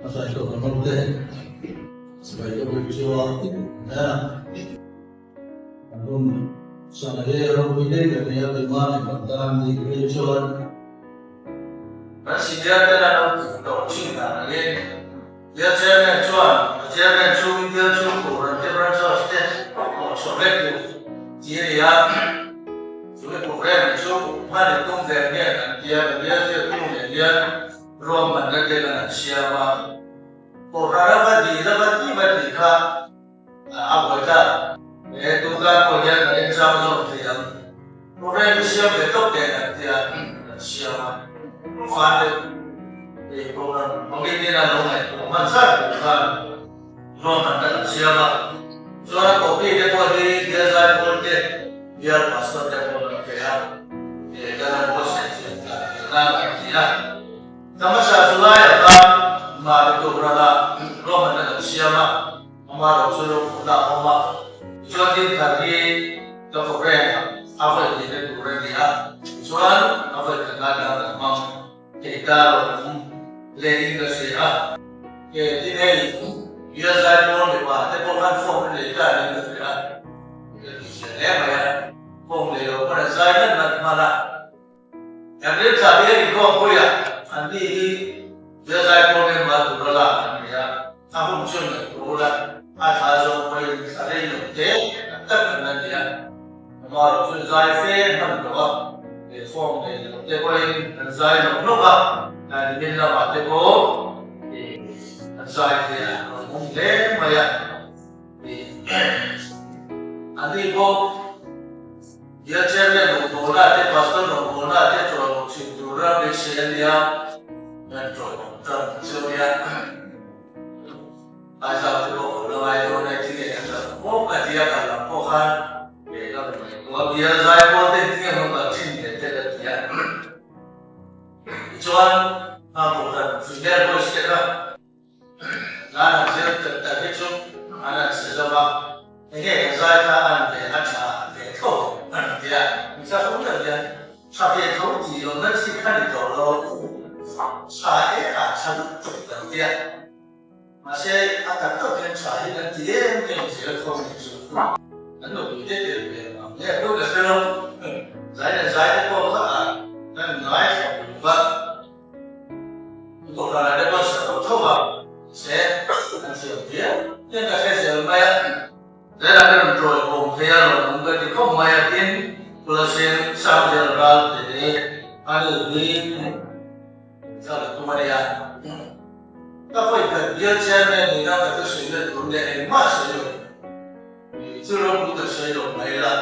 A sawi tawh ang te sipai te pawh chu a nia. An hun sana hi a ropui daih ber mai a, keimah nen kan tan ni phei chuan. Kan senior ten an lo tih tawh thin dan angin Bial Chairman chuan a Chairman chhungin bial chhung Kohhran te Branch te hlawh chhuah vek tur ti a ni a. Chumi programme chu hman in tum ve nge kan tia ka bial ziaktu nen hian ruahmanna te kan han siam a. Kohhran a va dil a va ti va tih kha a buai ta. He tunlai pawh hian kan enchang zawk thei ang. Programme hi siam ve tawp teh kan tia kan siam a. Fate ei program committee in a lo ngaihtuah hman zat tur khan ruahmanna kan siam a. Chuan a copy te pawh hi bial zaipawl te, bial pastor te pawh an pe a. He kan an buatsaih thiam dan theih nan an ti a. Tamasa July-ah khan Mali Kohhranah ruahmanna kan siam a, amaherawhchu lo hmuhna a awm a. Tichuan Dinthar hi ka programme a vawi hnihna tur a ni a, tichuan a vawi khatna tan kan hmang thei ta lo awm leh in ka hria a. He tin hei bial zaipawl mipa te pawh khan form a nei ta niin ka hria a, ka ti chian hle mai a, form nei lo pawn an zai ngat ngat hman a. April thla hi a inkhawmpuia an ni hi Bialzai pawl member tura lak an ni a, a hun chu ngaihtuah ula, a thla zawng pawhin thla rei lo te tak tak an la ni a, amaherawh chu zai fe hman lo a, he form nei lo te pawhin an zai nawk nawk a, nimin lamah te pawh an zai te a rawn awm hle mai a. Ani pawh Bial Chairman rawngbawlna te, Pastor rawngbawlna te chawimaw thin tura beisei a nia, kan chawimaw tan chu a nia. Aizawl te pawh ka la ngai dawn e, tinge ka kal pawp a tia kal lam pawh khan kei ka rawn ngaihtuah a, Bial zaipawl te tinge rawn kal thin ve te ka ti a. Tichuan, hna kohhran female voice te kha Nan han zir tak tak hi chu an han se zo a, enge ka zai kha an ve a tha ve tho an ti a, mi tla hlawm deuh hian tha ve tho tih lo na chi kha ni tawh lo, tha e a tha lutuk kan ti a, mahse a tak tak hian tha hi kan ti em em zel tho ni chu kan lo pui te tel ve ang nge pawh ka hre lo, zai leh zai te pawh kha kan ngaithla pui va. Kohhranah te pawh sa tho tho a, se an siam viau hian ka hre zel mai a. Zelah ka rawn tawi awm phei a, rawn awm ka ti khawp mai a, tin Pulaseng Sangzel ral te a ni hi thla la tum a nia. Ka vawi khat bial chairman nihna ka thusawi na tur leh engmah sawi lo, chu ropui ka sawi lo mai la.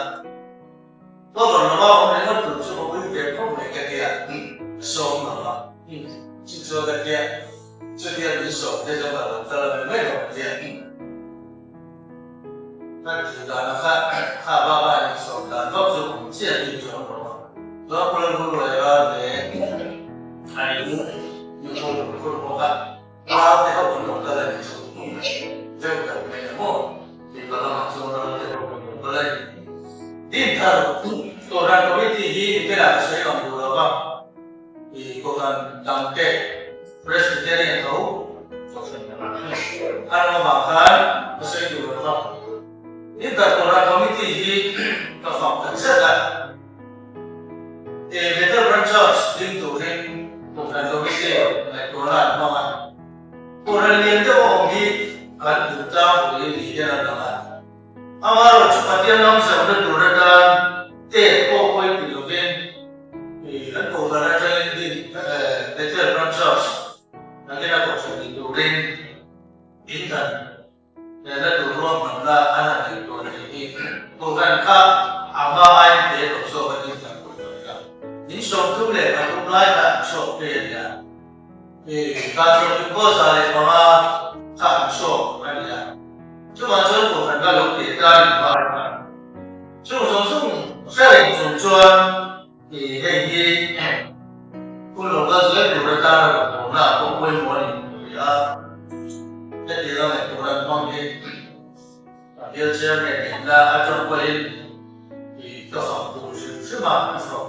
Cover lova awm ringawt tur chu ka ui ve khawp mai ka tia, ka sawm lo a, chu chuan ka tia, chutia min sawm te chuan ka lo kal ve mai lo ka tia. Ka tih dan a kha, kha bak a in sawm dan vak chu awm chiah bik chuang lo a, chuan Kuala Lumpur ral leh Thai mi khur khur bawk a. Ral te ho an lo kal a ni chu deuh tak mai a maw? Mipa lamah chuan ral te ho an lo kal a ni. Dinthar Kohhran Committee hi India ah sawi ang duh lova i Kohhran dang te Presbyterian tho an awm avang khan ka sawi duh lova. Dinthar Kohhran Committee hi ka fak tak zet a. Bethel Branch Church ding turin Kohhran Committee ngaihtuahna an hmang a. Kohhran lian deuh a awm hi kan duh tlangpui ni hian a lang a. Amaherawhchu Pathian ram zauna tur atan tet pawh pawi ti lovin kan Kohhran atangin din Bethel Branch Church nakina Kohhran ni turin in dan Hmela tur ruahmanna an han neih tawh thei hi Kohhran kha a hma aiin te tawh zawk a ding tak tawh tak a. In 33 lai kha an chhuak phei a nia. Kha 35 kha an chhuak a nia. Chuvang chuan Kohhran kha lo teh ta a ni hma a khan. Chung zawng zawng hre reng chung chuan hei hi hun lo kal zel tur atana rawn hmuhna pawh pawimawh a ni tih a hetiang a ngaihtuahna an hmang hi a bial chairman nihna atang pawhin ka fak duh hrim hrim a, a fak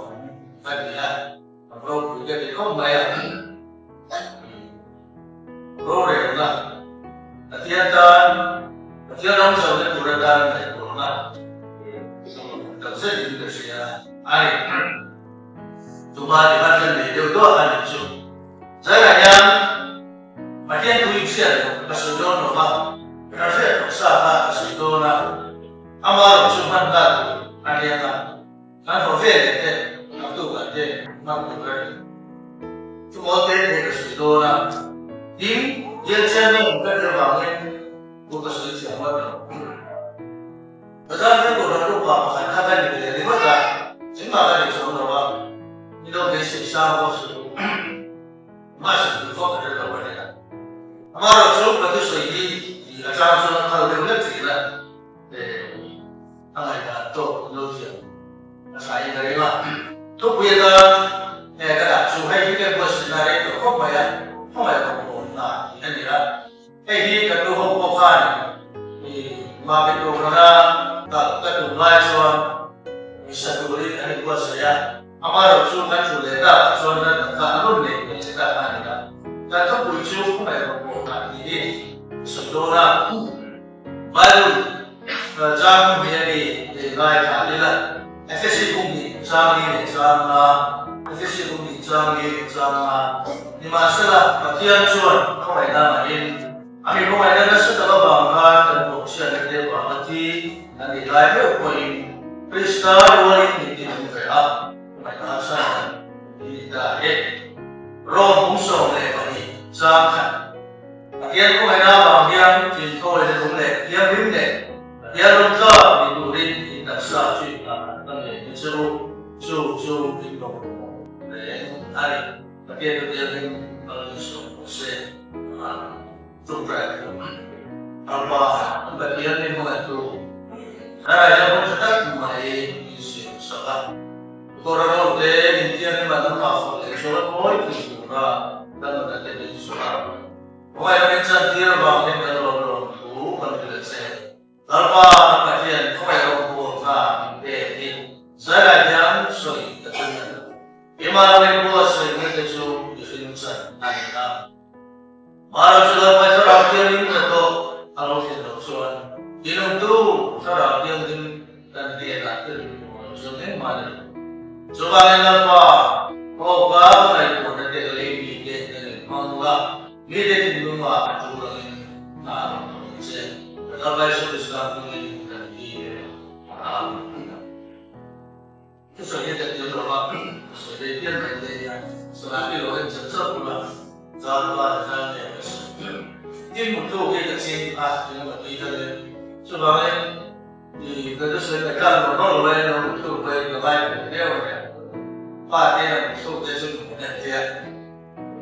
ka ni a, a ropui ka ti khawp mai a. Rorelna. reng a, Pathian tan, Pathian ram zohna tur atan ngaihtuahna tak zetin ka hria a ni. Tuma ti khan kan nei deuh duah a nih chu. Zaiah hian Pathian thu in hriat loh ka sawi dawn lo va, ka hriat loh sa kha ka sawi dawn a, ama rawh chu hman ta tur a nia nga, kan haw ve leh te naktukah te hman tur a ni. Chumawl te te ka sawi dawn a, tin, Bial Chairman ka nih avangin thu ka sawi thiam ngawt lo. Bazar hi Kohhran upa pakhat kha ka ni ve ringawt a, engmah ka ni chuang lo a, ni lo beisei sang pawh suh u. Engmah sawi tur vak ka hre lo a nia. Amaherawhchu ka thusawi hi i atang chuan a phal deuh hlek thin a, a ngaihdan tawk lo thiam a tha in ka ring a. Thupui atan ka dah chu hei hi ka buatsaihna rei tawh khawp mai a, hmangaih rawh bawnna tih a ni a. Hei hi kan nu ho pawh khan i Mami Kohhrana kal ka tum lai chuan misa turin an inbuatsaih a, amaherawh chu kan thu leh takah chuan kan tak kha an rawn nei ve leh tak a ni a, kan thupui chu khawngaih rawh pawh hna tih hi ka sawi dawn a. Bible chang hmui a ni tih ngai thlah ila, Efesi bung hnih chang li leh chang nga, Efesi bung hnih chang li leh chang nga. Nimahsela, Pathian chuan khawngaihna ngaihin a mi khawngaihna nasa tak avang khan kan bawhchhiatna te vanga thi a nih lai meuh pawhin Krista rualin min ti nung ve a, khawngaihna harsa kan ni ta e. Rom bung 12 chang khat. Pathian khawngaihna avang hian thinthawina lung leh thianghlim leh Pathian rawng tlak ni turin in taksa chu in nghah kan nei ni che u, chu chu in lawm reng a ni. Pathian chu thianghlim kal ni sawm rawh se. Tawngtai thu Lalpa an Pathian min hmangaihtu Thlarau hian hun tha tak mai min siam sak a. Kawraro te min thianghlim an awm a fak leh chuan mawi thei tura kan nun a te min suah a. Khawngaih min chantir avangin kan lawm lawm thu kan hrilh a che. Lalpa kan Pathian khawngaih rawngbawl kha min pek hi zailai hian sawi ka tum a ni. Keimah lam in bua sawi mai te chu mihring chan a ni a. Mara chu Lalpa Thlarau Thianghlim ka tawh a lo thlen loh chuan tinungtu Thlarau Thianghlim kan hnenah ka rin hmuh loh chuan engmah ni lo. Chuvangin Lalpa, ka awka ka ngaihtuahna te ka lei mite kan inhmang la, mite thinlungah a tul angin hna a rawn thawk ang che. Kan Lalpa Isu Krista hmingin kan dil e. Amen. Thusawi hi ka tir lo a, ka sawi ve pian mai te hian salah hi lo en chat chat bawk a, zan pa leh zan nen ka sawi. Tin muttu hi ka ching a, eng emaw tih kha le. Chuvangin i ka thusawi ka tlan lo rawlh lo in muttu pawhin ka ngai ve viau a nia. Pa te a muttu te chu hmuh en te a,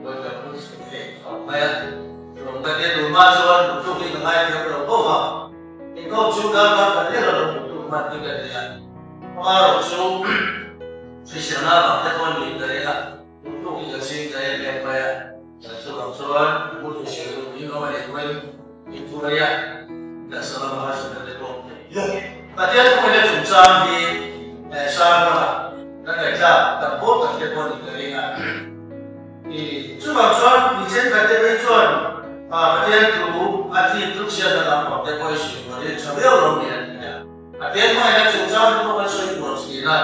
ka ka sawi thei khawp mai a. Rawng ka tia tur hma chuan muttu hi ka ngai thiam lo bawk a, inkhawm chhung darkar khat lek a lo muttu hman hi ka nia. Amaherawh chu hriselna vang te pawh niin ka ring a, muthluk hi ka ching ta em em mai a, chuvang chuan mut hrisel duh niin awm a nih pawhin inthuraih a, taksa lama harsatna te pawh Pathian khawngaihnna chungchang hi sermon-ah kan ngaihthlak tam pawh tak te pawh niin ka ring a. Chuvang chuan mi thenkhat te phei chuan Pathian thu a thik tluk chhiatna lampang te pawh i sawi rualin tha viau lo ni an ti a. Pathian hmangaihna chungchang hi pawh kan sawi uar thin a,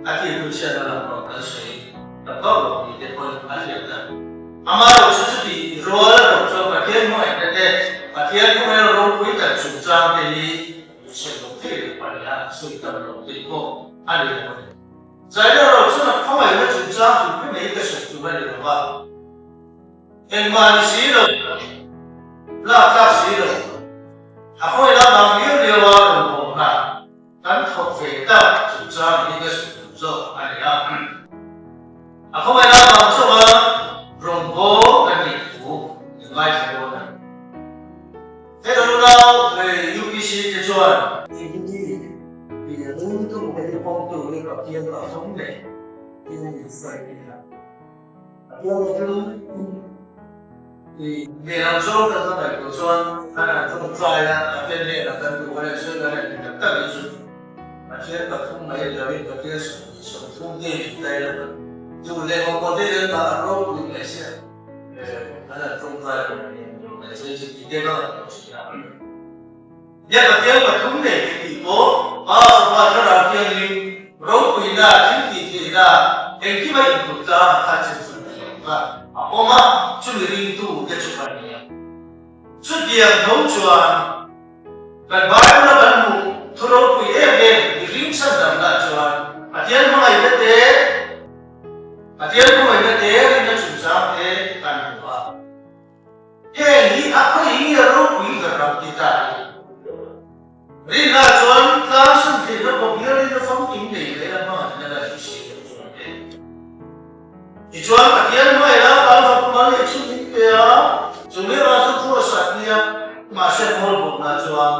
a thiltu chhiatna lam pawh kan sawi tam vak lo tih te pawhin a hriat a. Amaherawh chu chuti rual erawh chuan Pathian hmangaihna te, Pathian khawvel ropui tak chungchang te hi sawi lo thei lo a ni a, sawi tam lo thei pawh a ni lo a ni. Zaina erawh chuan a hmangaihna chungchang hrim hrim hi ka sawi tum a ni lo va. Engmah ni si lo, lak tlak si lo, a hawi lam ang liau liau a rawn bawmna kan thawk ve tak chungchang hi ka sawi duh zawk a ni a. A khawngaih lam ang chauha rawn bawl kan nih thu min ngaithla dawn a ni. He ka nunau UPC te chuan. Tih hi ringtu te hi pawmtu hi Pathian a awm leh in min sawi a. Lehlam zawng kan ka ngaihtuah chuan an han tawngtai a, a tel hnenah kan duh a leh sawi kan han ti tak tak hi chu Pathian pathum mai ni loin Pathian 30 te in tai lo a, duh leh mamawh te hian mah an ropui mai sia. An han tawngtai a, chu ti te ka ngaihtuah thin a. Nia Pathian pathum nei tih tih pawh Pa Fapa Thlarau Thianghlim ropuina thil tih theihna engkim a inkut tlang a kha chin chu an hre lo a, a awm a, chumi ringtu te chu kan ni a. Chutiang tho chuan kan Bible a kan hmuh thu ropui em em mihring chhandamna chuan Pathian hmangaihna te, Pathian hmangaihna te rinna chungchang te kan hmu a. Heng hi a khawi nge ropui ber ram ti ta hi? Rinna chuan tlang sum theihna kawp hial rinna famkim nei leh a hmangaihna la hi si lo chuan e. Tichuan Pathian hmaiah Pal fapa mal leh chhun min pe a, chu mera chu kraws ah nia mahse mawl bawkna chuan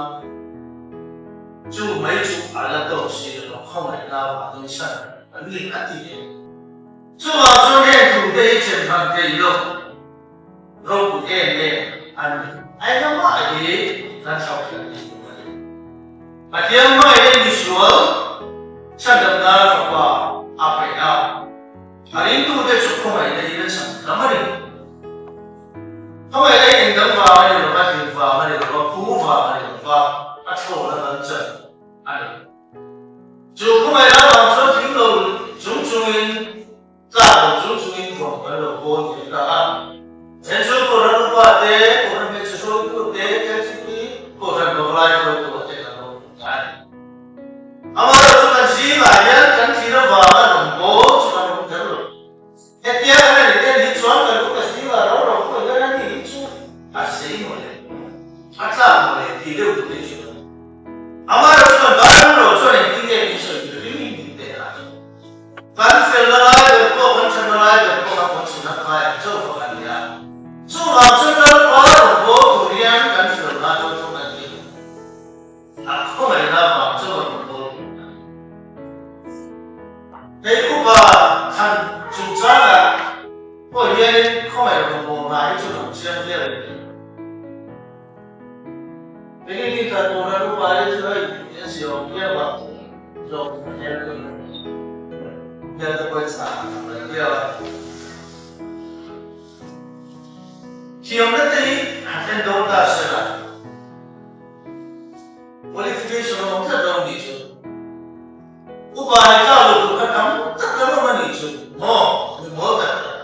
chu mai chu a la tawk si lo khawngaihna vangin san an ni a ti em? Chuvang chuan heng thu te hi chen hran thei lo. Ropui em em an ni. A engmah hi kan chho thiam ni tur a ni. Pathian hmaiin misual chhandamna fapa a pe a, a ringtute chu khawngaihna in a chhan dam a ni. Khawngaihna hi engdang vang a ni lo va, hlim vang a ni lo va, phu vang a ni lo va, a thlawna kan chan a ni. Chu khawngaihna vang chuan thing lo chung chungin Tlak lo chung chungin vawng kan lo bawl ve ta a. Then chu Kohhran upa te, Kohhran hmeichhe hruaitu te, KTP, Kohhran bawklai hruaitu te kan lo hmu ta a ni. Amaherawhchu kan zingah hian kan thlir avanga rawn bawl chu kan awm kher lo. Hetia kan han inen hi chuan kan upa zingah ro ro pawh hian ani hi chu a sei mawle, a tlak mawle tih deuh tur hi chu kan awm. Amaherawhchu kan Bible lo chuan engtin nge min sawi tir ring ring teh a. Kan felna lai ber pawh, kan thatna lai ber pawh kha kan chhun a kai ang chauh vak a ni a. Chuvang chuan Lalpa rawn bawl tur hian kan felna chu thawk a ni. A khawngaihna vang chauh a rawn bawl tur a ni. Hei upa thlan chungchangah pawh hianin khawngaih rawn bawl hna hi chu lang chiang viau a ni. Enge ni khat tur a upa hi chu hei en si awm viau a, zawk a hel thung a ni. Hel te pawhin sa a tam reng viau a. Thiamna te hi han en dawn ta se la, qualification a awm tlat dawn nih chu. Upa hi tlak loh tur kha tam tak kan awm a nih chu maw, mi mawl tak tak,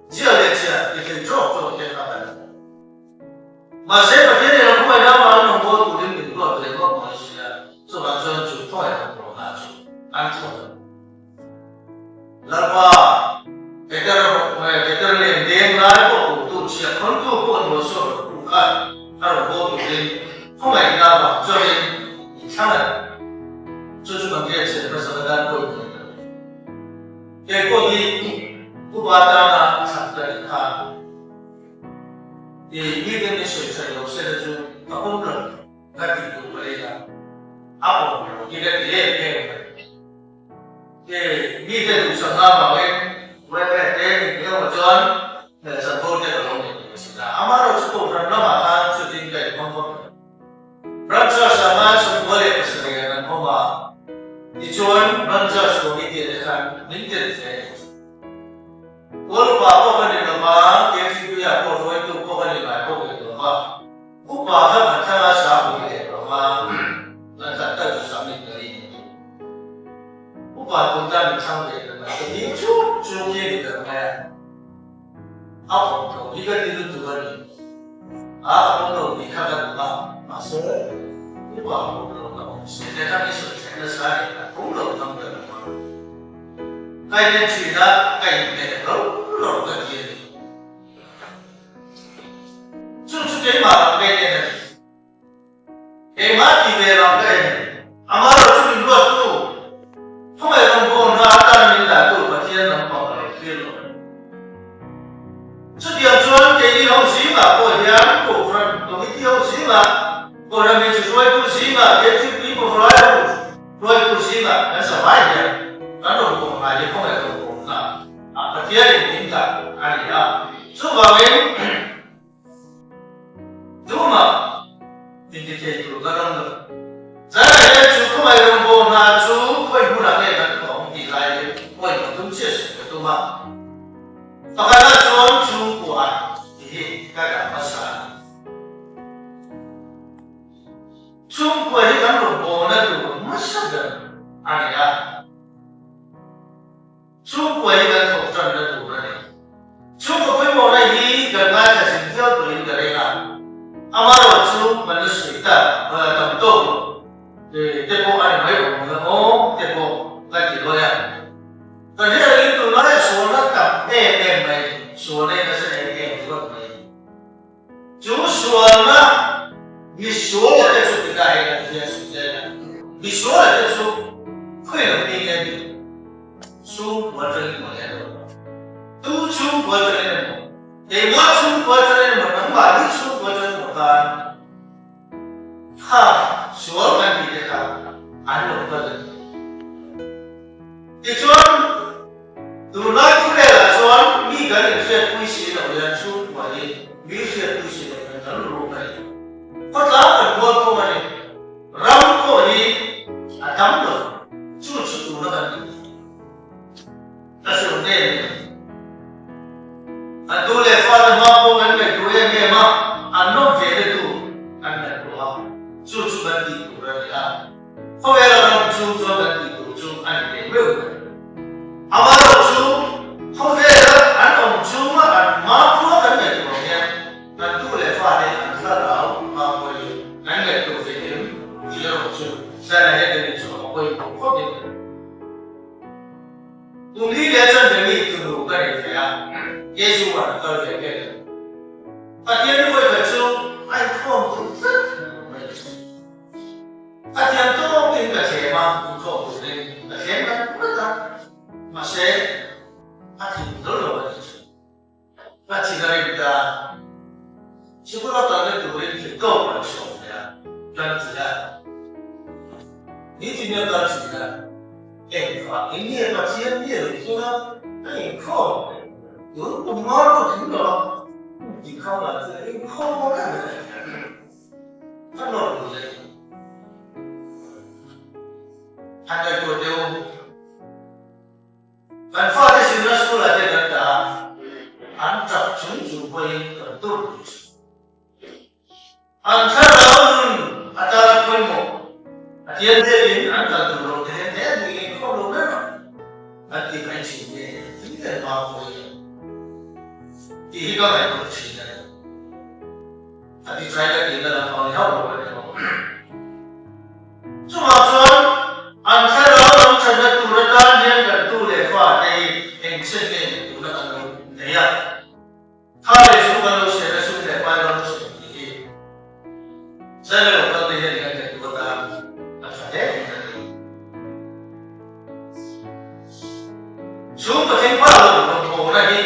zia leh chiah ti thei tawk tawk te kha kan awm. Mahse, Pathian in a khawngaih lam ah an rawn bawl turin min ruat ve ngawt mai si a, chuvang chuan chu khawngaih rawn rawhna chu an thlawh lo. Lalpa, Peter Peter len deng lai pawh puhtu chhia khawntu pawh ni lo sawn rawn puh kha a rawn bawl turin khawngaihna vang chuanin min thlang a ni. Chu chu kan riat chhiat hmasa dan pawh in nei lo. Kei pawh hi upa tana thlan ka nih khan I mite min sawi that lo se na chu ka pawm lo ka tih duh ka lei a, a pawm lo hi ka ti em em mai. I mite duhsakna avangin Webet te min hmel chuan hmelchhan bo te ka lo nei tur a si ta. Amaherawhchu Kohhran lamah khan chutin ka inhmang vak lo. Branchers anga 27 an an awm a, tichuan Branchers Committee te khan min tel ve. Upa pawh ka ni lo va, KTP-ah pawh hruaitu pawh ka ni ngai bawk leh lo va, upa kha kan thlang a sa pui leh lo va, kan thlan tak chu sam in ka rin a ni. Upa tun tan min thlang ve ta mai ka ding chuk chuk hi a ni ber mai a, a awm lo hi ka ti lutuk a ni. A ka awm lo tih kha ka duh a, mahse upa awm lo ka awm si te kha mi sawi thleng nasa a ni, ka awm lo ngam ta lo va. Ka inen thin a, ka inhmeh lo lo ka ti a ni. Chu chu keimah lam ka inen a ni. Keimah ti ve lam ka en a ni. Amaherawhchu min ruattu, khawngaih rawngbawlna atan min dahtu Pathian lampang ka lo thlir lo a ni. Chutiang chuan keini ho zingah pawh hian Kohhran Committee ho zingah, Kohhran hmeichhe hruaitu zingah, KTP Pawhlai ho Hruaitu zingah kan zavai hian kan rawn kawm ngai hi khawngaih rawn kawmna ah Pathianin min dah a ni a. Chuvangin tumah inti thei tur kan awm lo. Zaiah hian chu khawngaih rawn bawhna chu khawi hmunah nge kan thawh ang tih lai hi point pathum chiah sawi ka tum a. Pakhatah chuan chhungkua tih hi. ka dah hmasa a. Chhungkua hi kan rawngbawlna tur hmasa ber a ni a. Chhungkua hi kan thawk tanna tur a ni. Chhungkaw pawimawhna hi kan ngaithla zin viau turin ka ring a. Amaherawhchu kan la sawi tak tam tawk lo te pawh a ni mai awm lo aw te pawh ka ti lawi a. Ka hriat in tunlai a sualna tam em em mai, sualna in nasa em em ringawt mai. Chu sualna misuala te chu tika hian an hria suh zel a, misuala te chu khawi lo mi nge ni? Chhungkua atangin maw le lo? Tu chhungkua atangin emaw, keimah chhungkua atangin emaw, nangmahni chhungkua atangin emaw khan kha sual kan tih te kha an lo kal a ni. Tichuan, Tunlai khawvelah chuan mi kan inhriatpui si lo hian chhungkua hi mi hriatpui si lo hian kan rum a ni. Khawtlang kan bual pawh a ni. Ram pawh hi a tam lo. Chu chu tuna kan tih ka hrilh nge ni lo. Kan tu leh fate hma pawh kan ngaihtuah em em a, an nawm ve na tur kan ngaihtuah a, chu chu kan tih tur a ni a. Khawvela kan awm chhung chuan kan tih tur chu a ni ve meuh mai. Amaherawhchu, khawvela an awm chhunga an hmakhua kan ngaihtuah hian kan tu leh fate an thlarau hmakhua hi kan ngaihtuah ve em tih erawh chu China hian kan inchhuah a pawimawh khawp in ka ring. Kum li leh chuan Remi tunu ka nei ve a, Jesu an a kal ve mek a ni. Pathian ni vawikhat chu a inkhawm duh tlat mai. A thiam tawkin ka thlem a, inkhawm turin ka thlem ngat ngat a, mahse a thin hlawl lo a nih chu. Ka thin a rim ta, sikul a kalna turin thil tawk an sawm leh a, kan ti a, nitin a kal thin a, engvah in nge Pathian nge lo thleng a, ka inkhawm leh tun kum nga pawh tling lo a, tih kha lah chu inkhawm a reng a ni. Ka nawr duh leh han ngaihtuah teh u. Kan fate zirna school ah te kan dah a, an tap chung chung pawhin kan tur duh thin. An thlarau nun atana pawimawh a tian velin an kal tur lo te hian he hmuh inkhawm lo ber a kan tih mai thin nge tih leh hma pawh hi tih hi ka ngaihtuah thin a ni. A ti chai ka tihna lam pang ni hauh lo a ni maw? Chuvang chuan an thlarau lam thatna tur atan hian kan tu leh fa te hi eng chen nge nih tuna kan lo nei a, tha leh zu kan lo siam a, sum leh pai kan lo siam tih hi zai lo kal te hian kan ngaihtuah atan a tha hle in ka ring. Chhung patling pa lo rawn thawhna hi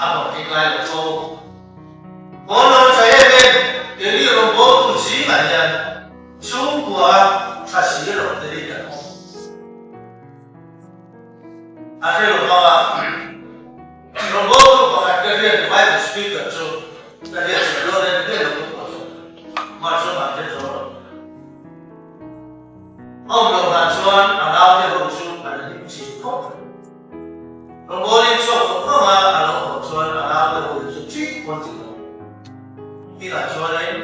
a hlawhtling lai lo fo. Pawl lo tha em em, keini rawngbawltu zingah hian chhungkua tha si lo te hi kan awm. A hre lo hmang a, rawngbawltu pakhat ka hriat Bible speaker chu ka hriat chhuah dawn em em lo bawk a, mahse an hre zo lo. Awm loh dan chuan a naute ho chu an hlim thin khawp mai. Rawngbawlin chhuak vawng vawng a, a lo haw chuan a naute ho hi chu ṭhik pawn ti lo. Inah chuanin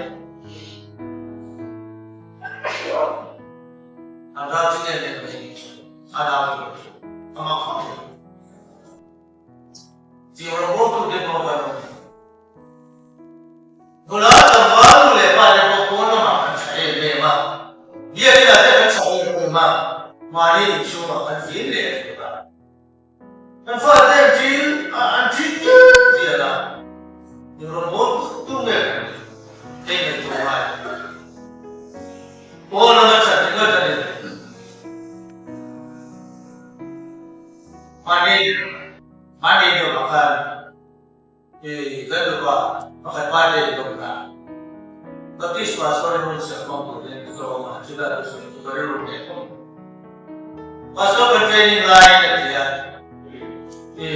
an ral chu em em mai a naute ho chu a mak khawp mai. Tiang rawngbawltute pawh kan awm. Nula tlangval nu leh pa te pawh pawn lamah kan tha em em a, biakinah te kan tha em em a, mahni inchhungah kan fim leh ringawt a. Kan fate an thil an thi dial dial a, eng rawngbâwl tu nge kan nih hei ngaihtuah ngai. Pawn lama that ringawt a ni lo. Mahni mahni deuhah khan. I kan nupa pakhat pa te in lawm na. Baptist pastor in hun sak hmang turin ka tlawm a, chutah ka sawi chu ka rilru hneh khawp mai. Pastor kan training laiin a ti a, i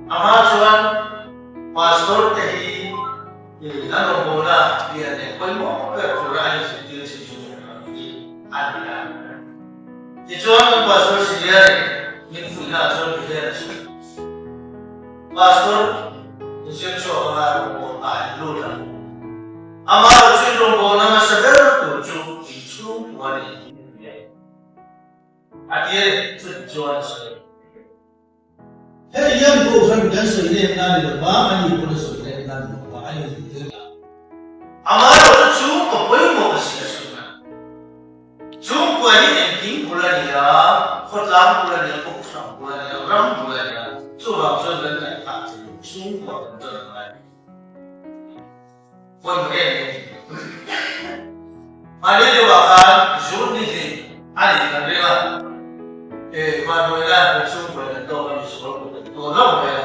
amah chuan pastor te hi i an rawngbawlna lian leh pawimawh ber tura a inzirtir thin chu hi a ni a. Tichuan kan pastor senior in min fuihna chuan ti hian a sawi. Pastor Insiam chhuak anga rawngbawlna ah in lut ang. Amaherawhchu in rawngbawlna hmasa ber tur chu in chhungkua leh in nupui a ni. A ti a ni, chuti chuan a sawi. Hei hian Kohhran kan sawi let na ni lova, a ni pawn a sawi let na ni lova, a inzirtir ta. Amaherawhchu chhungkaw pawimawh a si a sawi na. Chhungkua hi engkim bul a ni a, khawtlang bul a ni a, kohhran bul a ni a, ram bul a ni a, chuvang chuan kan ngaihthah che chu chhungkua kan tan a ngai. Pawimawh em em ni. Mahni deuhah khan June ni hnih a nih kan ring a, e vanduaina kan chhungkua kan tawk a, misual pawh kan tuar hlauh mai a,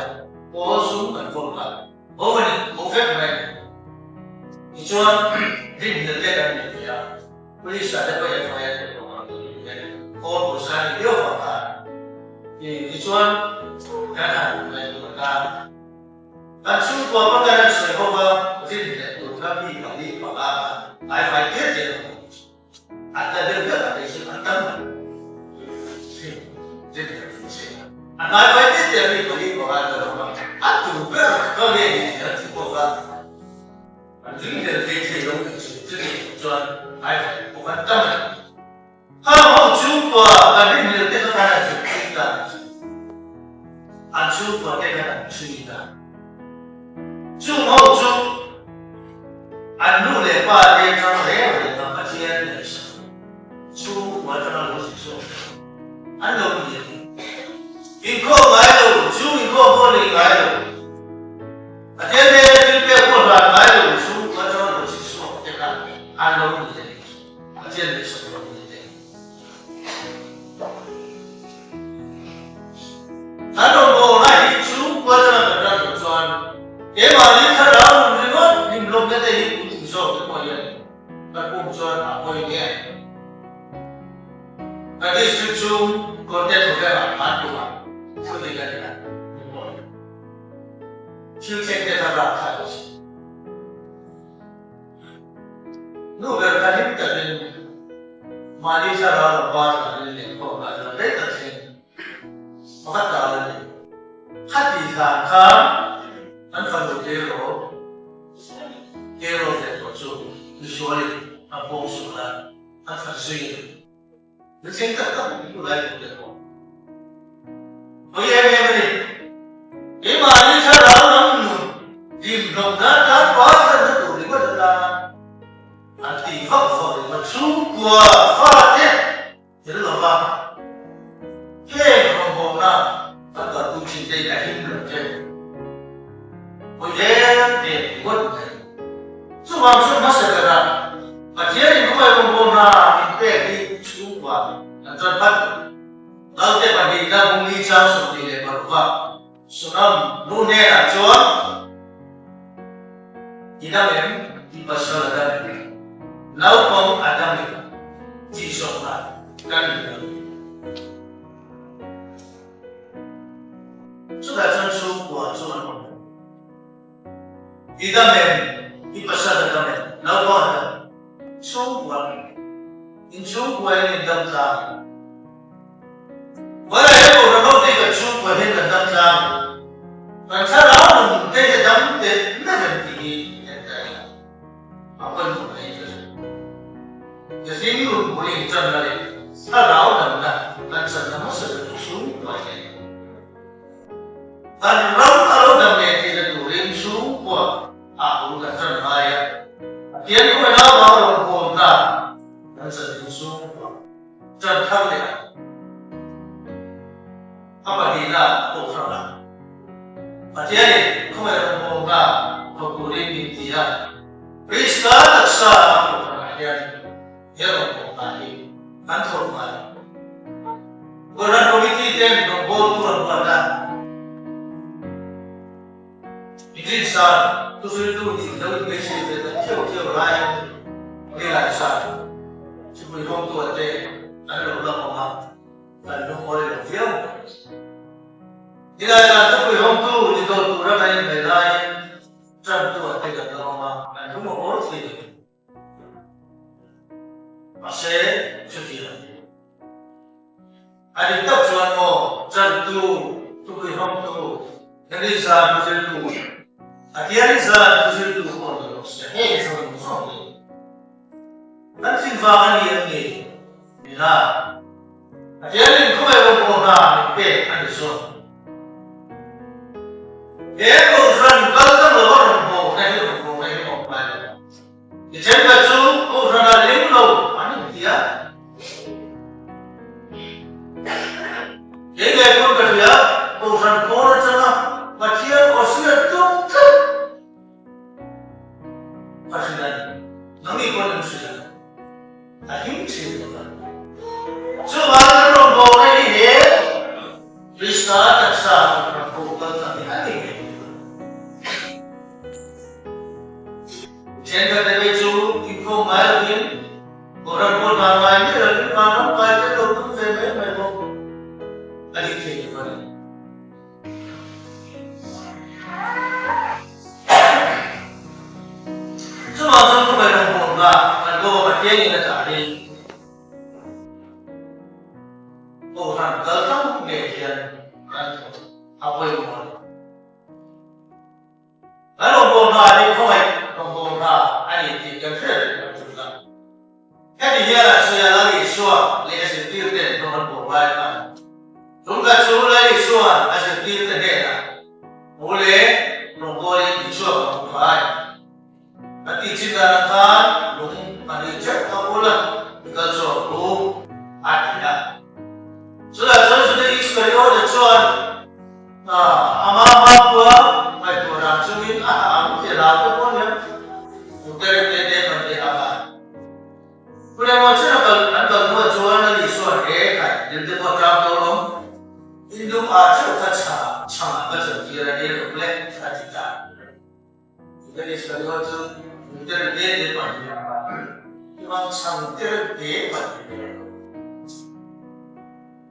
pawl sum kan kawl kha Bo a ni, bo vek mai a ni. Tichuan, rinhlelh te kan nei thei a, Police ah te pawh FIR te pawh kan lo lut vek. Kawl pawisa a ni viau vang khan. Tichuan, kan han ngaihtuah ta. Kan chhungkua pawh kan han sawi ho va, rinhlelh tur kha mi pali panga kha ngaifai tir tir ang u. A tla deuh deuh a tei chu a tam mai. Rinhlelh tur che. A hnaivai tir tir mi pali panga ta lo va, a tu ber ka nge ni tih an ti bawk a. An rinhlelh thei thei lo tih chu chutih chuan hnaivai bawk an tam a ni. Khang ho chhungkua kan rinhlelh te kha kan han zuk chhui ta. An chhungkua te khan an chhui ta. Chung ho chu an nu leh pa te atang reng reng a Pathian ngaihsak chhungkua atanga lo zir zawk te an lo ni a ni. Inkhawm ngai lo, chung inkhawm pawh nei ngai lo, Pathian hnena thil pek pawh hlan ngai lo chhungkua atanga lo zir chhuak te kha an lo ni a ni. Pathian ngaihsak lo ni te. Kan rawngbawlna hi chhungkua atanga kan ran loh chuan keimahni thlarau nun ringawt hlimhlawmna te hi puitling zawk te pawh hian kan pum chuan a pawi nge? Kan district chhung contact khawvelah khan tumah thu dik a ni a ni pawh thil thleng te kha rapthlak a si. Nu ber kha hlim takin mahni thlarau lam var tlanin lehkhawm ah chuan rei tak thleng pakhat ta a ni. Khati hlan khan an fanu Tero, Tero ve tawh chu misualin a pawngsual a, an that zui a ni. Mi thleng tak tak hmu lai tur te pawh pawi em em a ni. Keimahni thlarau lam nun hlimhlawm nan tan parna tur ringawt atana an tih vak vak ringawt chhungkua fate tel lova heng rawngbawlna kan kalpui thin te hi a him lo che. Pawi em em ringawt mai. Chuvang chu hmasa berah Pathianin khawi rawngbawlna min pek hi chhungkua kan tan phat lo. Naute pahnihna bungli chang 26 ah Sonam nu hnenah chuan I dam em? I pasal a dam em? Naupang a dam em? Tih zawhna kan ni lo. Chutah chuan chhungkua chu an awm lo. I dam em? I pasal a dam em? Naupang a dam em? Chhungkua in chhungkua in in dam tlang em? Vawilah hian Kohhran ho te kan chhungkua hian kan dam tlang em? Kan thlarau nun te hi a dam teh meuh em tih hi en ta ila a pawimawh mai ka hria. Mihring nun bul intanna leh thlarau damna kan channa hmasa ber chu chhungkua hi a ni. Kan ram a lo dam leh theihna turin chhungkua ah bul kan tan ngai a, Pathian khuaina vang rawn hawn ta kan chanchin chhungkua tan thar leh ang. A pahnihna kohhran ah Pathianin khawngaih rawn hawn ta thawk turin min ti a, Krista taksa a kohhran ah hian he rawn hawn ta hi kan thawk ngai. Kohhran Committee ten rawngbawltu an ruat a, Mitin san thuhriltu nih lo inbeisei ve ta thiau thiau lai nilai san chipui hawngtu te an lo la awm a, kan lungawi lo viau mai. Nilai san thupui hawngtu ni dawn tura kan inhmeh laiin tantu a te kan la awm a, kan lungawi thei lo. Mahse, chuti a ni. A dik tak chuan maw, chantu, thupui hawngtu, Henry Zan hruhriltu. Pathian zan thuzirtu pawh ni rawh se, heng zawng zawng hi kan tling vang a ni em ni? Nila, Pathianin khawvel rawngbawlna hna min pek a ni zawk. He Kohhran kal ta lo a rawngbawlna hi rawngbawlna hi a awm ngai lo. Ti thenkhat chu Kohhran ah ling lo an inti a. Kei leh pawn ka hria, Kohhran pawn atanga Pathian aw hriat tum tlat ka hrilh a ni. Nangni pawn in hrilh a ni. A him thin lo va. Chuvang kan rawngbawlna hi he Krista taksa Kohhran pawh kal tlang hi a ni ngei lo. Thenkhat te phei chu inkhawm ngai lovin Kohhran pawh hna ngai miah lovin vanram kai te lo tum ve mai mai bawk a dik thei lo a ni. Chuvang chuan khawvel rawngbawlna kan Goa Pathian in a dah hi Kohhran kal tlang ngei hian kan thawk a pawimawh a ni. Kan rawngbawlna hi khawngaih rawngbawlna a ni tih kan hriat reng a tul a. Heti hian an sawi a, Lal Isua leh a zirtirte'n rawng an bawl lai khan Tumkhat chu Lal Isua'n a zirtirte hnenah, Mu le rawngbawlin i chhuak ang u khai. A tih chin danah khan lung a nih theuh kha ul a, i kal chhuak ang u, a ti a. Chutah chuan Juda Iskariota chuan ama hmakhua ngaihtuah dan chungin a ha ang ti ral te pawh nia, Utere te te ban leh a ngai. Hun engmaw chen a kal an kal hnuah chuan a Isuan he khai dil te pawh tang tawh lawm, in lung ah theuh kha chha chhangah ka chantir a ni rawh le a ti ta. Juda Iskariot chu Utere te te ban leh a ngai. Chuvang chhang tere te ban leh.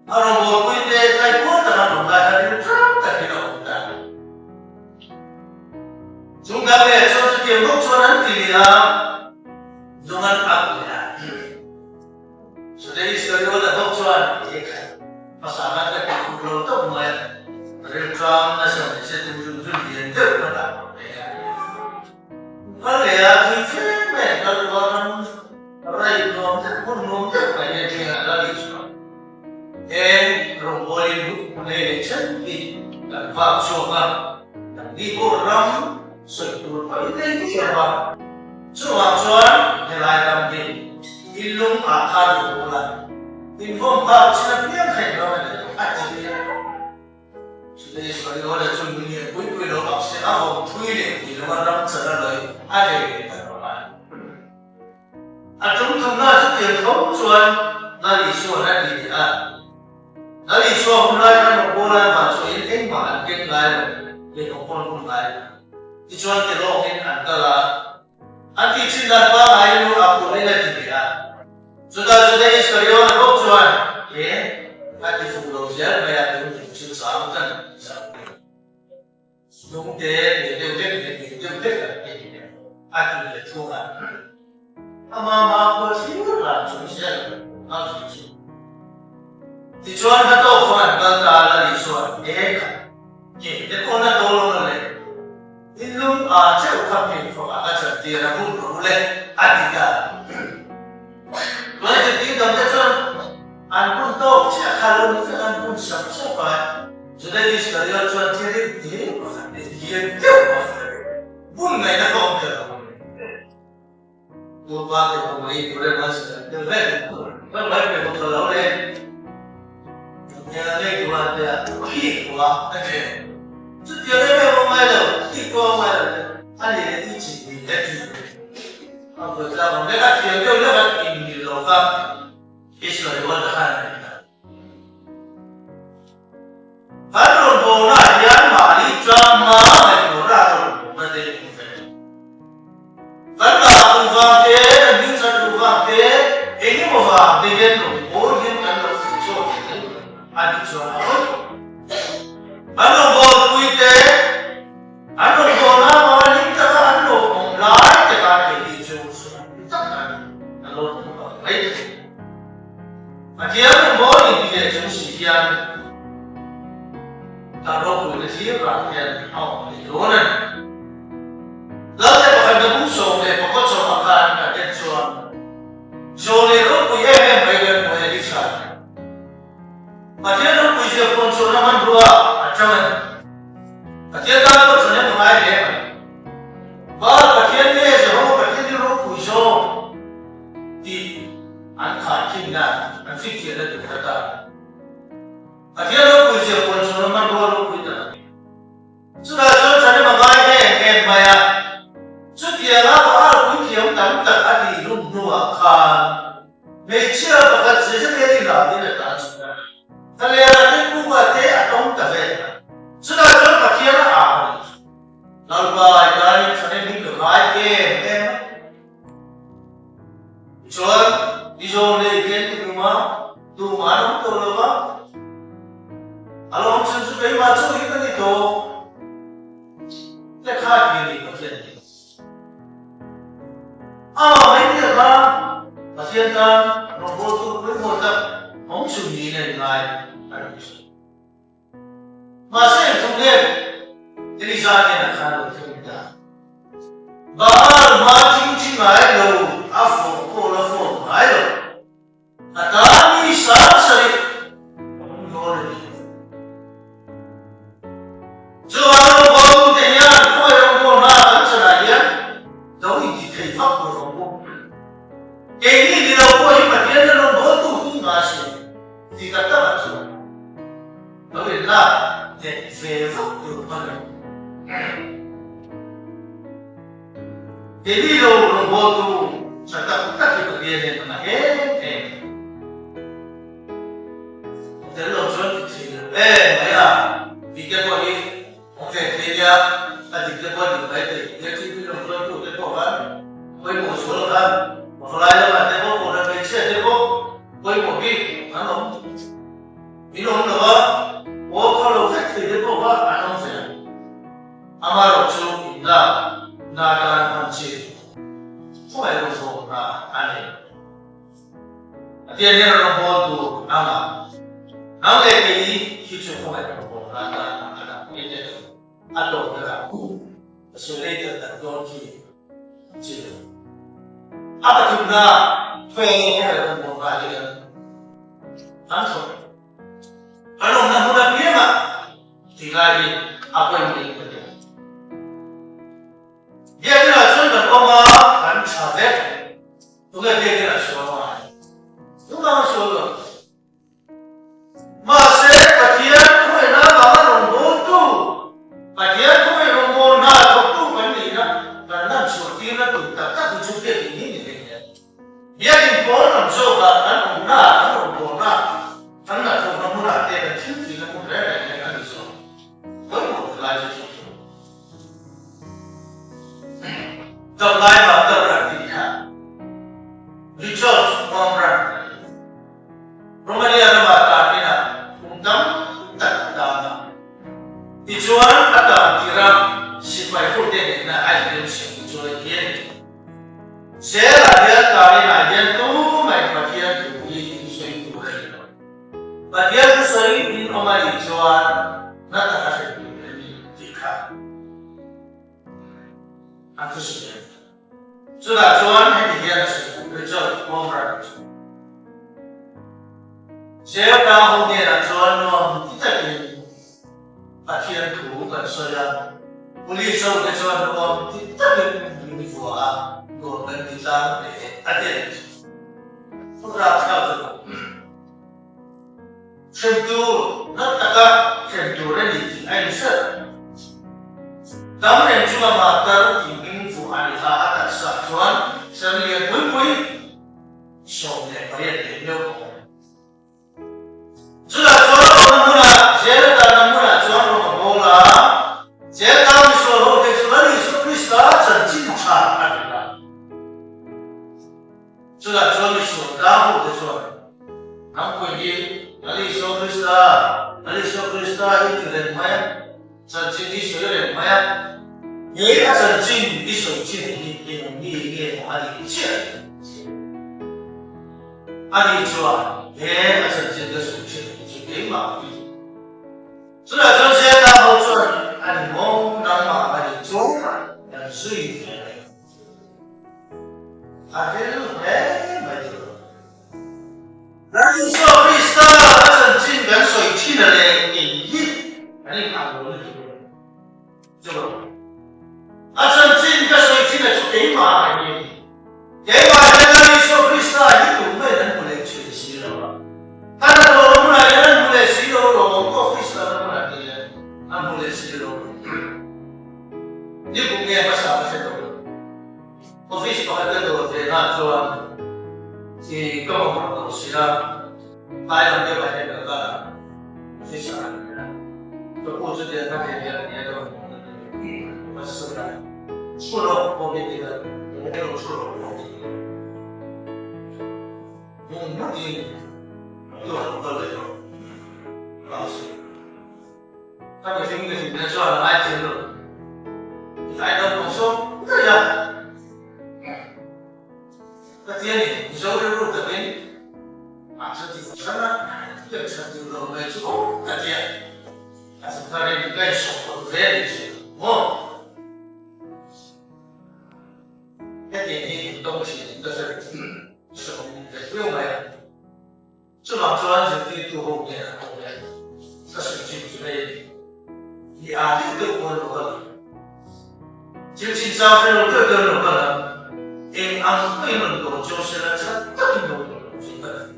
A rawngbawlpuite tlaikual taka rawn lai kha rim hrang takin a awm ta. Chung dang leh chuan chutiang bawk chuan an ti leh a, lung an ak leh a. Chutah Iskariota bawk chuan, E khai, hmasa khan ka ti khur lo tawp mai a, rilṭam nasa mai se tum zung zung lian deuh ka dah lo leh a. Kal leh a, tui tlem mai an kal rual ram raih nuam deuh, hmun nuam deuh mai hi a thleng a, Lal Isua. Heng rawngbawlin hun nei leh chen hi kan vak chhuak a, kan ni pawh ram sawi tur pawh i nei thiam a. Chuvang chuan helai ram hi i lung ah khan lo ul a, inkhawm phak chin apiang kha in ram a nei tawh a ti leh a. Chutah Israel ho chu nung lian pui pui lo bak se a vawm thui leh pui lo a ram chan a lawi a nei leh ta lo a. A tum thumna chutiang tho chuan Lal Isua'n a ti leh a. Lal Isua hun lai khan Rawngbawl an vah chuahin engmah an keng ngai lo, lehkha pawn hun ngai lo. Tichuan ke lawkin an kal a. An tih thin dan pangaiin lu a pulin a ti leh a. Chutah Juda Iskariot bawk chuan, He a ti fuh lo zel mai a, tun tum chu chang kan zak leh. Lungte leh deuh hlek leh leh deuh hlek an ti leh a ti leh thung a. Ama hmakhua thlir ran chung zel a zui chu. Tichuan hla tawk fang an kal ta a, Lal Isua'n, He khat, ke te pawh na dawl awm le. In lung a cheuh kha pheikhawk ah ka chantir a bum rawh u le, a ti ta. Tuai zirtir dang te chuan an bun tawk chiah kha lo ni vek an bun sak sak a, Juda Iskariot chuan thil rim te pakhat leh lian deuh pakhat a nei. Bun ngaihna kha awm ta lo a ni. Pupa te pawh mai tur em a zir deuh vek. Ka mai pe bawk ta lo le. Nia lei duh a tia khi khua a che. Chutiang em em awm ngai lo, khi khua awm ngai lo te. A ni leh i chim ni le ti. A vawi tlak awm lek a thiam deuh lek a in mil lo kha Israel rual ta khan a ni ta. Kan rawn bawlnaah hian mahni tlangma ngaihtuahna a rawn bawlna te i hmu ve. Kan lah kum vang te, kan hming chan duh vang te, eng emaw vang te hian rawn bawl hian kan lo fuh chhuak ve mai a nih chuan a pawi khawp. Kan rawn bawlpui te, an rawn bawlna avanga hlim taka an lo awm lai te khan keini chu sual tak an lo hmu ang mai thei. Pathian rawngbâwl inti leh chung si hian kan ropuina thlir rah hian a awm leh dawn a ni. hmanrua a chang a ni. Pathian tan pawh thahnem a ngai hle mai. Baal Pathian nge Jehova Pathian hi ropui zawk tih an khaikhinna, an finfiahna tur atan Pathian ropui zia puan chhuahna hmanrua ropui tak a ni. Chutah chuan thahnem a ngai em em mai a, chutianga Baal puithiam tam tak a tih hlum hnuah khan hmeichhia pakhat Jezebeli hlatin a tan chhun a, Thalera te Kuka te a tawng ta vel a, chutah chuan Pathian a au a nih chu. Lalpa i tanin thahnem hi ka ngai em em a. Tichuan, i zawng leh i bian ti hlum a, tumah an awm tawh lo va. A lawm chhan chu keimah chauh hi ka ni tawh. Te kha ti a ni Pathian hi. Amah mai ni lova Pathian tan rawngbawltu pawimawh tak awm chhun niin a inngai a ni chu. Mahse engthum nge Elija hnenah khan lo thleng ta? Baal hma thingthi ngai lo, a fawh pawh la fawp ngai lo. A tan mi 70 awm dawn a ni. Chuvang rawngbawltute hian khawi rawngbawlna kan chanah hian lo inti thei vak lo rawh u. Keini ni lo pawh hi Pathian hian rawngbawltu hi ngai se ti tak takah chuan lo inlak hneh ve vak tur a ni. Keini lo rawngbawltu tha tak tak hi Pathian hian a na em em. Tel lo chuan ti thei lo em mai a, tih te pawh hi awm ve thei nia, a dik te pawh a dik mai thei. Nia thil pui lam hruaitu te pawh khan pawimawh zual khan pavalai lamah te pawh kohhran hmeichhia te pawh pawimawh bik an awm. Min awm lo a, aw khaw lo vek thei te pawh kha an awm ve ang. Amaherawh chu inlak na tan hman chi khawngaih rawh zawhna a nei. Pathian hian rawn hawl tur a ngah. Nang leh kei hi chu khawngaih rawn hawl na atan a dah mai te lo. A tawp berah ka sawi rei tak tak dawn khi chi lo. A pathumna khawngaih rawn hawl na hi kan kan thawk. Kan awmna hmun apiangah tih lai hi a pawimawh in ka hria. Biakinah chuan kan awm a, kan tha vek. Tunge biakin a sual ngai? Tungang a sual lo. Mahse, Pathian khawngaihna avanga rawngbawltu, Pathian khawngaih rawngbâwl hna thawktu kan nihna kan lan chhuahtirna tur tak tak hi chu biakin hi ni thei hle. Biakin pawl lam zawkah kan awmna, kan rawngbâwlna, kan hnathawkna hmunah te kan thil tihna hmun reng reng hian a ni zawk. Pawimawh tak lai chu chu. Damlai Matar an tih kha Richard Wurmbrand a ni. Romania ramah tanina kum tam tak a tan a. Tichuan a tan tirh a sipai hote nena a inremsiam chu a ni a ni. Zelah hian taninah hian tumah in Pathian thu hi in sawi tur a ni lo. Pathian thu sawi in awm a nih chuan na taka hre tur a ni tih kha an thu sawi a ni. Chutah chuan heti hian a sawi a, Richard Wurmbrand chu Jail tang ho hnenah chuan nuam ti takin Pathian thu kan sawi a, Police ho te chuan nuam ti takin min vua a, nuam kan ti tlang hle a ti a nih chu. Phurhrak thlak chu lo. Hrem tur nat taka hrem tur a ni tih a inhriat. Dam reng chunga matar tih hming vuah a ni kha a taksa chuan sam lian pui pui 18 leh meuh a awm. Chutah chuan Roma hmunah jail tanna hmunah chuan Roma bawl a, jail tang misual hote chu Lal Isua Krista chanchin tha a hrilh a. Chutah chuan misual tang hote chuan, Nang pawh hi Lal Isua Krista, Lal Isua Krista i ti reng mai a, chanchin i sawi reng mai a, he a chanchin i sawi chin hi eng mi nge maw a nih chiah? Ani chuan, He a chanchin ka sawi thin hi chu keimah hi. Chutah chuan Zeta ho chuan, A ni maw, nangmah a nih chu kan zui ve mai ang. A ril hle mai chu. Lal Isua Krista a chanchin kan sawi thin a leh eng hi. An inngah lo lutuk lo. Chu a chanchin ka sawi chin a chu keimah a ni. Keimah hian Lal Isua Krista hi tumah in an hmu leh thin si lo a. Ka hnathawh hmunah hian an hmu leh si lo, Rawng office lam hmunah te hian an hmu leh si lo. Ni kum nge hmasa ka hre tawh lo. Office pakhat ka dawr ve hna chuan i ka mamawh tawh si a, tlai lam deuh ah hian ka kal a, office ah ka ni a, ka pu chu tiang ka thei hian a ni a, ka rawn hmuh na tur ka sawi a, thu rawh pawh hi ti ka lo thu rawh pawh hi ti hmu hmuhin tu a lo kal leh tawh ka sawi. Ka mihring mihring te chuan a ngaithil lo. Tilai naupang sawm daih a. Pathianin Mizo rilru takin a tha ti fahran a, ka tha duh lo mai chu awm ka tia. A chu tharin ka insawh phawt ve a nih chu maw? Hetiang hi in tawng thin in ka hre hre awm ve viau mai a. Chuvang chuan zirtirtu ho nen an awm e, ka sawi chin chu hei ni a deuh deuh pawn lo kal ang. Thil chin chang hre lo deuh deuh lo kal ang. Eng ang pawhin rawn dawn cheu sela tha takin lo dawn lo chin ka ti.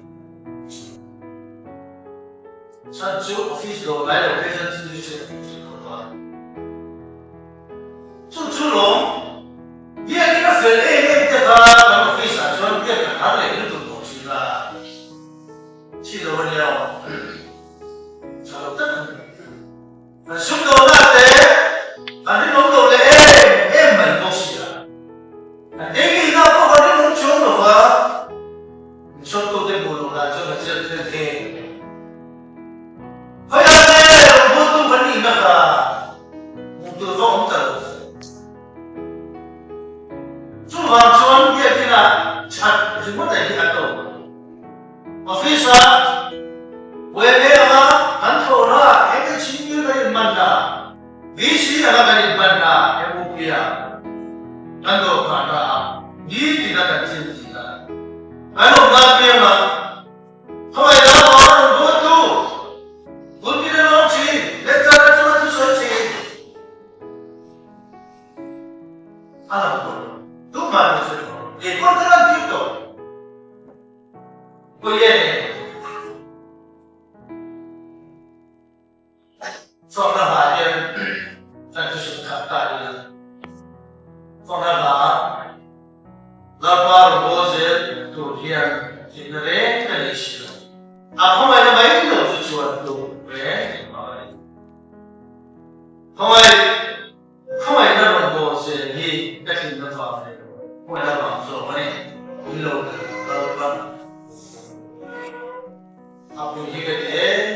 Chhan chu office dawr ngai lo phei chuan thil hi hriat a tul khawp a. Chu chu lawm, biakin a fel em em te kha kan office ah chuan biak kan har leh lutuk tawh thin a, thi lo a nia aw, tha lo tak a ni. Kan sumdawhna te kan rinawm lo leh em em mai bawk si a, kan keimihna pawh kan rinawm chuang lo va, min sawmtute hmuh loh dan chuan kan chet vel em em. Khawiah nge rawngbawltu kan nihna kha? Hmuh tur va awm ta lo. Chuvang chuan biakina that ringawt a hi a tawk lo. Office-ah Weme anga kan thlawhna enge chhingil kan inhmanna, VC anga kan inhmanna, MUP-ah kan dawhkanna ah nitina kan thil tihna kan awmna apianga Khawngaih la maw a rawn dawt tu? Pulpit a lawm thin, lecture a chunga thusawi thin. A lang tawh lo, tumah an hre tawh lo, kei pawn ka lan tir tawh. Puia nen. Fakna hla hian kan thusawi khat ta ila, fakna hla Lalpa rawnbawl zel tur hian thihna reng ka nei si lo. A khawngaihna mai lo chu chuan tur reng engmah a ni. Khawngaih, khawngaihna rawnbawl zel hi ka tlinna vang leh khawngaihna vang zawk a ni. In lo Lalpan. A pui hi ka ti em.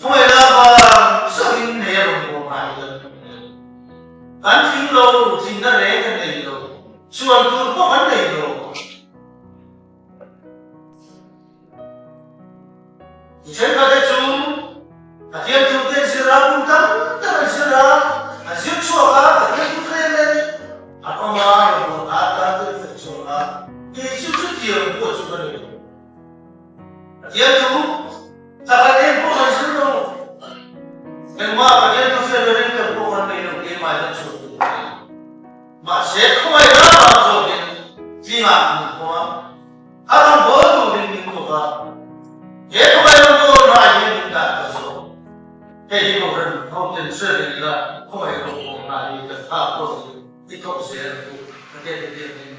Khawngaih la vang chauhin nei a rawn bawm ngai lo kan ti em. Kan tling lo, tlinna reng kan nei lo, chuan tur pawh kan nei lo. Mi thenkhatte chu Pathian thute an zir a, kum tam tak an zir a, an zir chhuak a, Pathian thu tlem e an awm a, rawn a tan te an fek chhuak a, kei chu chutiang pawh chu ka ni lo. Pathian thu takhat em pawh kan zir lo. Engmah Pathian thu hriat a ring tak pawh kan nei lo, keimah hian chhuak tur ka nei lo. Mahse, khawngaih ralvang zawkin tlingah min pawm a. A rawngbâwl tûrin min kawp a, he khawngaih rawngbâwl hmaiah hian min dah ta zawk. Hei hi Kohhran hoten hre reng ila, khawngaih rawngbâwl hna hi kan phâk tawk in i thawk zêl ang u, Pathian hi biak in.